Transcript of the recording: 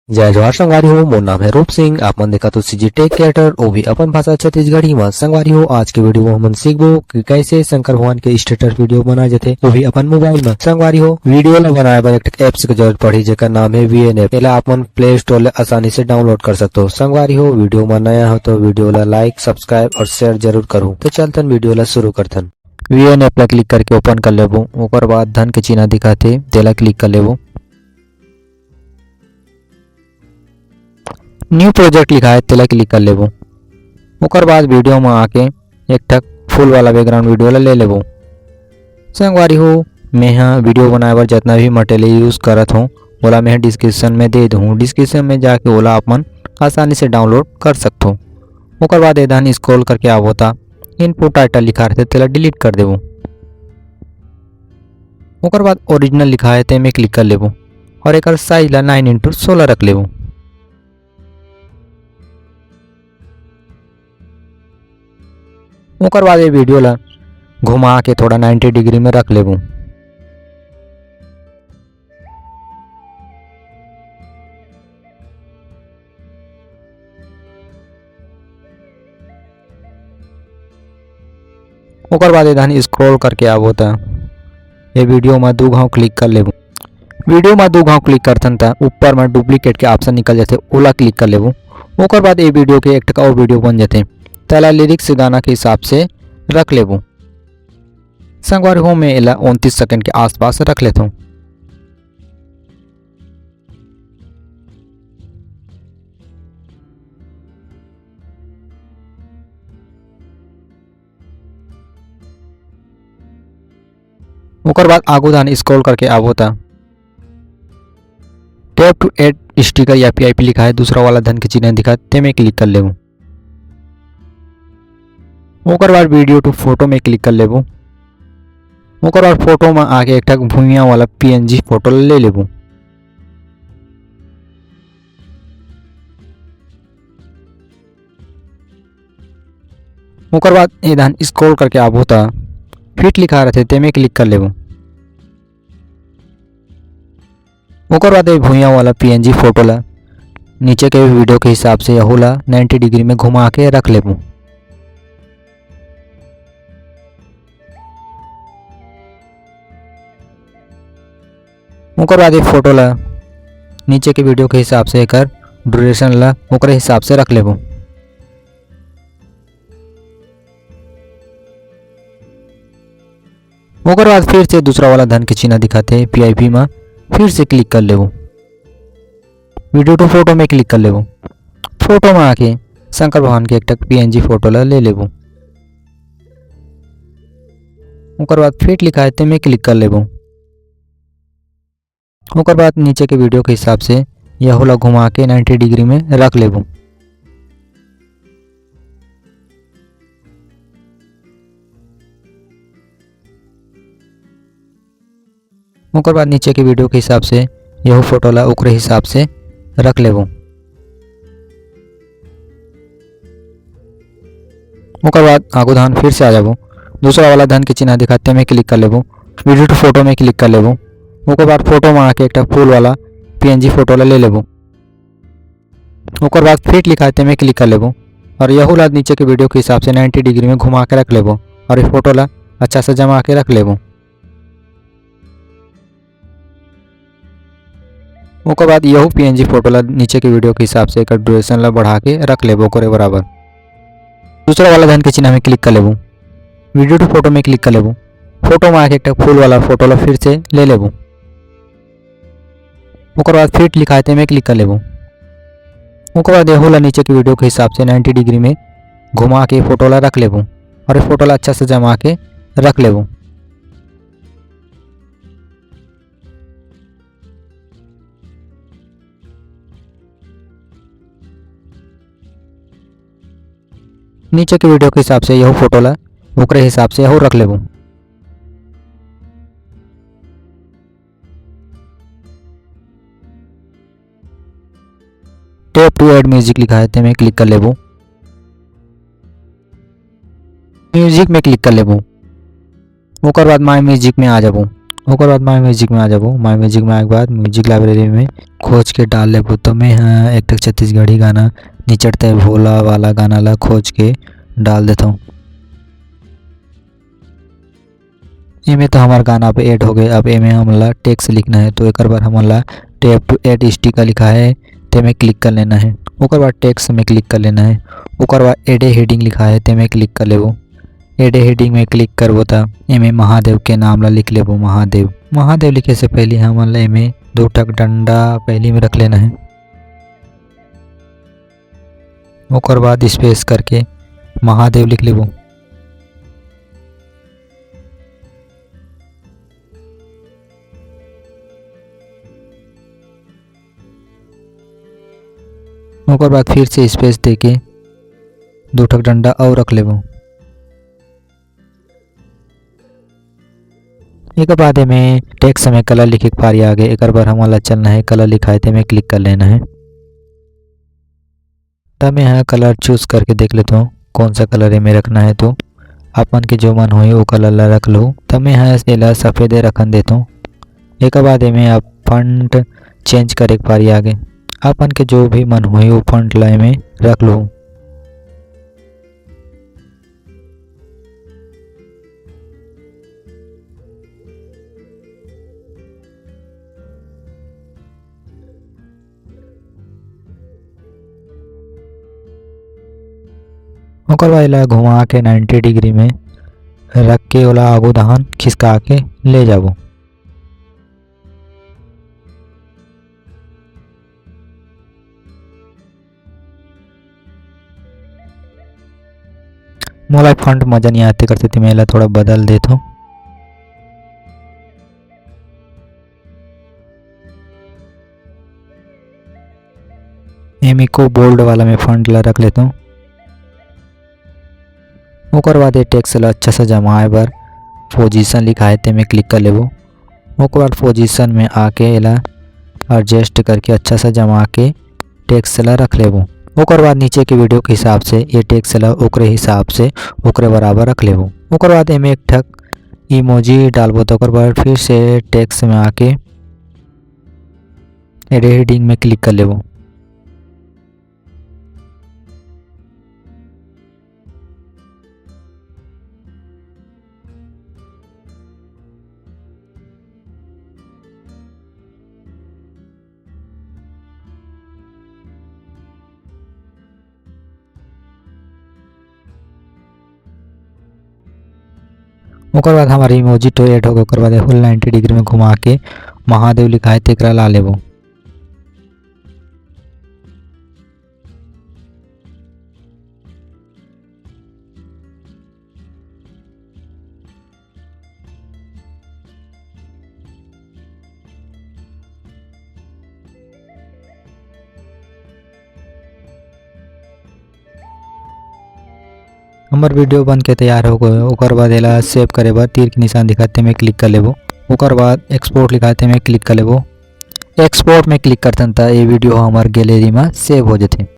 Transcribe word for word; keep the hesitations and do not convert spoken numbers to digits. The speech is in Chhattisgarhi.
जय जोहार संगवारी हो, मोर नाम है रूप सिंह। आप मन देखत हो CG Tech Creator, वो भी अपन भाषा छत्तीसगढ़ी मा। संगवारी हो, आज के video में हमन सीखबो कि कैसे शंकर भगवान के status video बनाए जाथे, वो भी अपन mobile में। संगवारी हो, video ला बनाए बर एक ठक apps के जरूरत पड़ही, जेकर नाम है VN app। एला आप मन Play Store ले आसानी से download कर सकते हो। संगवारी हो, video में नया हो तो video ला like, subscribe और share जरूर करो। तो चलतन video ला शुरू करथन। VN app ला click करके open कर लेबो। ओकर बाद धन के चिन्ह दिखाथे, तेला click कर लेबो। New project लिखा है, तेला click कर लेबो। ओकर बाद video में आके एक ठक फूल वाला background video ला ले लेबो। संगवारी हो, मैं ह video बनाए बर जितना भी material use करत हूँ, ओला मैं description में दे दूँ। Description में जाके ओला आप मन आसानी से download कर सकथो। ओकर बाद एदहन scroll करके आबो ता input title लिखा रहथे, तेला delete कर देबो। ओकर बाद original लिखा है, तेमे click कर लेबो और एकर size ला nine into सोलह रख लेबो। ओकर बाद ये video ला घुमा के थोड़ा ninety degree में रख लेबो। ओकर बाद एदहन scroll करके आबो ता ये video में दू घाव click कर लेबो। Video में दू घाव click करथन ता ऊपर में duplicate के option निकल जाथे, ओला click कर लेबो। ओकर बाद ये video के एक ठक अउ video बन जाथे, तेला lyrics गाना के हिसाब से रख लेबो। संगवारी हो, मैं एला उनतीस second के आसपास रख लेथों। ओकर बाद आगू धान scroll करके आबो ता tap to add sticker या PIP लिखा है, दूसरा वाला धन के चिन्ह दिखा, तेमे click कर लेबो। ओकर बाद video to photo में click कर लेबो। ओकर बाद photo में आके एक ठक भुइयां वाला PNG photo ले लेबो। ओकर बाद एदहन scroll करके आबो ता fit लिखा रहथे, तेमे click कर लेबो। ओकर बाद ये भुइयां वाला PNG photo ला नीचे के video के हिसाब से यहू ला ninety degree में घुमा के रख लेबो। ओकर बाद ये photo ला नीचे के video के हिसाब से एकर duration ला ओकरे हिसाब से रख लेबो। ओकर बाद फिर से दूसरा वाला धन के चिन्ह दिखाथे PIP में, फिर से click कर लेबो। Video to photo में click कर लेबो। Photo में आके शंकर भगवान के एक ठक PNG photo ला ले लेबो। ओकर बाद fit लिखा है, तेमे click कर लेबो। ओकर बाद नीचे के video के हिसाब से यहू ला घुमा के ninety degree में रख लेबो। ओकर बाद नीचे के video के हिसाब से यहू photo ला ओकरे हिसाब से रख लेबो। ओकर बाद आगू धान फिर से आ जाबो, दूसरा वाला धन के चिन्ह दिखाथे, तेमे click कर लेबो, video to photo में click कर लेबो। ओकर बाद photo में आके एक ठक फूल वाला PNG photo ला ले लेबो। ओकर बाद fit लिखा है, तेमे click कर लेबो और यहू ला नीचे के video के हिसाब से ninety degree में घुमा के रख लेबो और ये photo ला अच्छा से जमा के रख लेबो। ओकर बाद यहू PNG photo ला नीचे के video के हिसाब से एकर duration ला बढ़ा के रख लेबो ओकरे बराबर। दूसरा वाला धन के चिन्ह में click कर लेबो, video to photo में click कर लेबो। Photo में आके एक ठक फूल वाला photo ला फिर से ले लेबो। ओकर बाद fit लिखा है, तेमे click कर लेबो। ओकर बाद यहू ला नीचे के video के हिसाब से ninety degree में घुमा के photo ला रख लेबो और ये photo ला अच्छा से जमा के रख लेबो। नीचे के video के हिसाब से यहू photo ला ओकरे हिसाब से यहू रख लेबो। Tap to add music लिखा है, तेमे click कर लेबो। Music में click कर लेबो। ओकर बाद My Music में आ जाबो। ओकर बाद My Music में आ जाबो। My Music में आए के बाद music library में खोज के डाल लेबो। तो मैं ह एक ठक छत्तीसगढ़ी गाना निचट तैं भोला वाला गाना ला खोज के डाल देथों। एमे तो हमार गाना अब add हो गए। अब एमे हमन ला text लिखना है, तो एकर बर हमन ला Tab to add sticker लिखा है, तेमे click कर लेना है। ओकर बाद text में click कर लेना है। ओकर बाद add a heading लिखा है, तेमे click कर लेबो। Add a heading में click करबो त एमे महादेव के नाम ला लिख लेबो, महादेव। महादेव लिखे से पहले हमन ला एमे दो ठक डंडा पहली में रख लेना है। ओकर बाद space करके महादेव लिख लेबो। ओकर बाद फिर से space देके दो ठक डंडा अउ रख लेबो। एकर बाद एमे text में color लिखे के पारी आगे, एकर बर हमन ला चलना है color लिखाए, तेमे click कर लेना है। त मैं ह color choose करके देख लेथों, कौन सा color एमे रखना है। तो आप मन के जो मन होही, वो color ला रख लो। त मैं ह एला सफेदे रखन देथों। एकर बाद एमे आप font change करे के पारी आगे, आप मन के जो भी मन होही, वो font ला एमे रख लो। ओकर बाद एला घुमा के ninety degree में रख के ओला आगू डहन खिसका के ले जाबो। मोला font मजा नहीं आते करते, मैं एला थोड़ा बदल देथों। एमे को bold वाला मैं font ला रख लेथों। ओकर बाद ये text ला अच्छा सा जमाए बर position लिखाए, तेमे click कर लेबो। ओकर बाद position में आके एला adjust करके अच्छा सा जमा के text ला रख लेबो। ओकर बाद नीचे के video के हिसाब से ये text ला ओकरे हिसाब से ओकरे बराबर रख लेबो। ओकर बाद एमे एक ठक emoji डालबो, तो ओकर बाद फिर से text में आके add a heading में click कर लेबो। ओकर बाद हमार emoji तो add हो गए। ओकर बाद full ninety degree में घुमा के महादेव लिखाए, तेकरा ला लेबो। हमर video बन के तैयार हो गए। ओकर बाद एला save करे बर तीर के निशान दिखत हे, तेमे click कर लेबो। ओकर बाद export लिखत हे, तेमे click कर लेबो। Export में click करथन त ये video ह हमर gallery म save हो जथे।